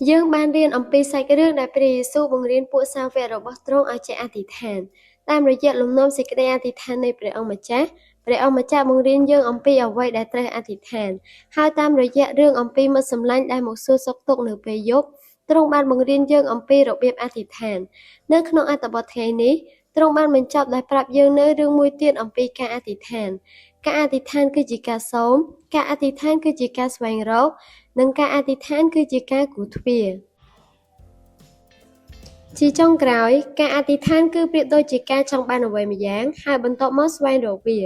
យើងបានរៀនអំពីសាច់រឿងដែលព្រះយេស៊ូវបង្រៀនពួកសាវករបស់ទ្រង់ឲ្យចេះអធិដ្ឋាន តាមរយៈលំនាំសេចក្តីអធិដ្ឋាននៃព្រះអង្គម្ចាស់ ព្រះអង្គម្ចាស់បង្រៀនយើងអំពីអ្វីដែលត្រូវអធិដ្ឋាន ហើយតាមរយៈរឿងអំពីមិត្តសម្លាញ់ដែលមកសួរសុខទុក្ខនៅពេលយប់ ទ្រង់បានបង្រៀនយើងអំពីរបៀបអធិដ្ឋាន នៅក្នុងអត្ថបទថ្ងៃនេះ ទ្រង់បានបញ្ចប់ដោយប្រាប់យើងនូវរឿងមួយទៀតអំពីការអធិដ្ឋាន ការអធិដ្ឋានគឺជាការសូម ការអធិដ្ឋានគឺជាការស្វែងរក និងការអធិដ្ឋានគឺជាការគោះទ្វារ ជាចុងក្រោយ ការអធិដ្ឋានគឺប្រៀបដូចជាការចង់បានអ្វីម្យ៉ាង ហើយបន្ទាប់មកស្វែងរកវា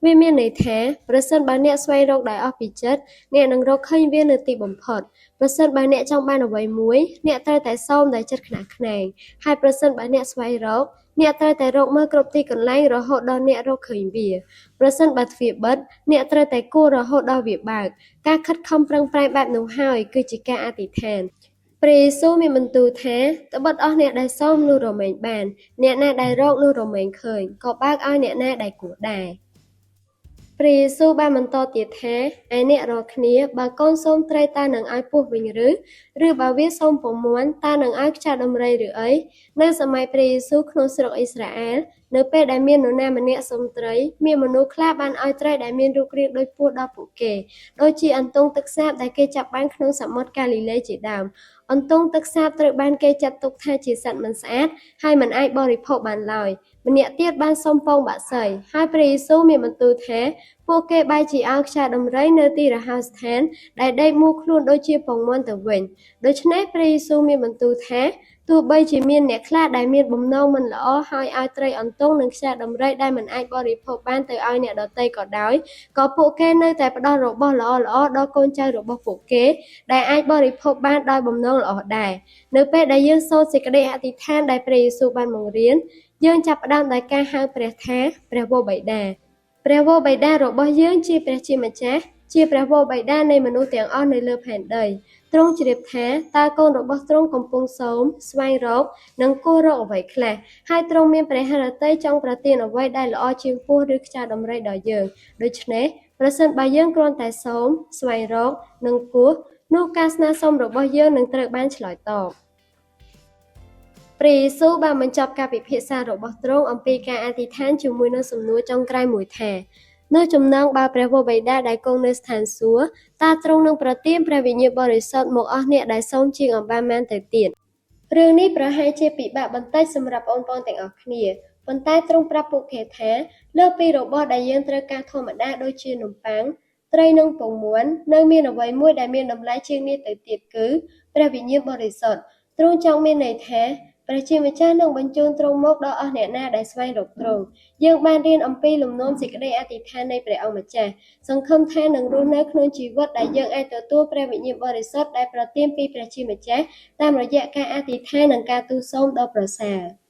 វាមានន័យថា ប្រសិនបើអ្នកស្វែងរកដោយអស់ពីចិត្ត អ្នកនឹងរកឃើញវានៅទីបំផុត ប្រសិនបើអ្នកចង់បានអ្វីមួយ អ្នកត្រូវតែសូមដោយចិត្តខ្នះខ្នែង ហើយប្រសិនបើអ្នកស្វែងរក អ្នកត្រូវតែរកមើលគ្រប់ទីកន្លែងរហូតដល់អ្នករកឃើញវា ប្រសិនបើទ្វារបិទ អ្នកត្រូវតែគោះរហូតដល់វាបើក ការខិតខំប្រឹងប្រែងបែបនោះហើយ គឺជាការអធិដ្ឋាន ព្រះយេស៊ូវមានបន្ទូលថា ត្បិតអស់អ្នកដែលសូមនោះរមែងបាន អ្នកណាដែលរកនោះរមែងឃើញ ក៏បើកឲ្យអ្នកណាដែលគោះដែរ ព្រះយេស៊ូវបានបន្តទៀតថា ឯអ្នករាល់គ្នា បើកូនសូមត្រីតើនឹងឲ្យពស់វិញឬ? ឬបើវាសូមពងមាន់ តើនឹងឲ្យខ្ចៅដំរីឬអី? នៅសម័យព្រះយេស៊ូវក្នុងស្រុកអ៊ីស្រាអែល នៅពេលដែលមាននរណាម្នាក់សុំត្រី មានមនុស្សខ្លះបានឲ្យត្រីដែលមានរូបរាងដូចពស់ដល់ពួកគេ ដូចជាអន្ទង់ទឹកសាបដែលគេចាប់បានក្នុងសមុទ្រកាលីលេជាដើម អន្ទង់ទឹកសាបត្រូវបានគេចាត់ទុកថាជាសត្វមិនស្អាត ហើយមិនអាចបរិភោគបានឡើយ ម្នាក់ទៀតបានសុំពងបក្សី ហើយព្រះយេស៊ូវមានបន្ទូលថា ពួកគេបែរជាឲ្យខ្ចៅដំរីនៅទីរហោស្ថានដែលដេកមួលខ្លួនដូចជាពងមាន់ទៅវិញ ដូច្នេះព្រះយេស៊ូវមានបន្ទូលថា ទោះបីជាមានអ្នកខ្លះដែលមានបំណងមិនល្អហើយឲ្យត្រីអន្ទង់និងខ្ចៅដំរីដែលមិនអាចបរិភោគបានទៅឲ្យអ្នកដទៃក៏ដោយ ក៏ពួកគេនៅតែផ្ដល់របស់ល្អៗដល់កូនចៅរបស់ពួកគេដែលអាចបរិភោគបានដោយបំណងល្អដែរ នៅពេលដែលយើងសូត្រសេចក្តីអធិដ្ឋានដែលព្រះយេស៊ូវបានបង្រៀន យើងចាប់ផ្ដើមដោយការហៅព្រះថា ព្រះវរបិតា ព្រះវរបិតារបស់យើងជាព្រះជាម្ចាស់ ជាព្រះវរបិតានៃមនុស្សទាំងអស់នៅលើផែនដី ទ្រង់ជ្រាបថាតើកូនរបស់ទ្រង់កំពុងសូម ស្វែងរក និងគោះរកអ្វីខ្លះ ហើយទ្រង់មានព្រះហឫទ័យចង់ប្រទានអ្វីដែលល្អជាងពស់ឬខ្ចៅដំរីដល់យើង ដូច្នេះ ប្រសិនបើយើងគ្រាន់តែសូម ស្វែងរក និងគោះ នោះការស្នើសុំរបស់យើងនឹងត្រូវបានឆ្លើយតប ព្រះយេស៊ូវបានបញ្ចប់ការពិភាក្សារបស់ទ្រង់អំពីការអធិដ្ឋានជាមួយនឹងសំណួរចុងក្រោយមួយថា នៅចំណងបើព្រះវរបិតាដែលគង់នៅស្ថានសួគ៌ តើទ្រង់នឹងប្រទានព្រះវិញ្ញាណបរិសុទ្ធមកអស់អ្នកដែលសូមជាងអម្បាលម៉ានទៅទៀត រឿងនេះប្រហែលជាពិបាកបន្តិចសម្រាប់ប្អូនៗទាំងអស់គ្នា ប៉ុន្តែទ្រង់ប្រាប់ពួកគេថា លើសពីរបស់ដែលយើងត្រូវការធម្មតាដូចជានំប៉័ង ត្រីនិងពងមាន់ នៅមានអ្វីមួយដែលមានតម្លៃជាងនេះទៅទៀតគឺ ព្រះវិញ្ញាណបរិសុទ្ធ ទ្រង់ចង់មានន័យថា ព្រះជាម្ចាស់នឹងបញ្ជូនទ្រង់មកដល់អស់អ្នកណាដែលស្វែងរកទ្រង់ យើងបានរៀនអំពីលំនាំសេចក្តីអធិដ្ឋាននៃព្រះអង្គម្ចាស់ សង្ឃឹមថានឹងរស់នៅក្នុងជីវិតដែលយើងអាចទទួលព្រះវិញ្ញាណបរិសុទ្ធដែលប្រទានពីព្រះជាម្ចាស់តាមរយៈការអធិដ្ឋាននិងការទូលសូមដ៏ប្រសើរ។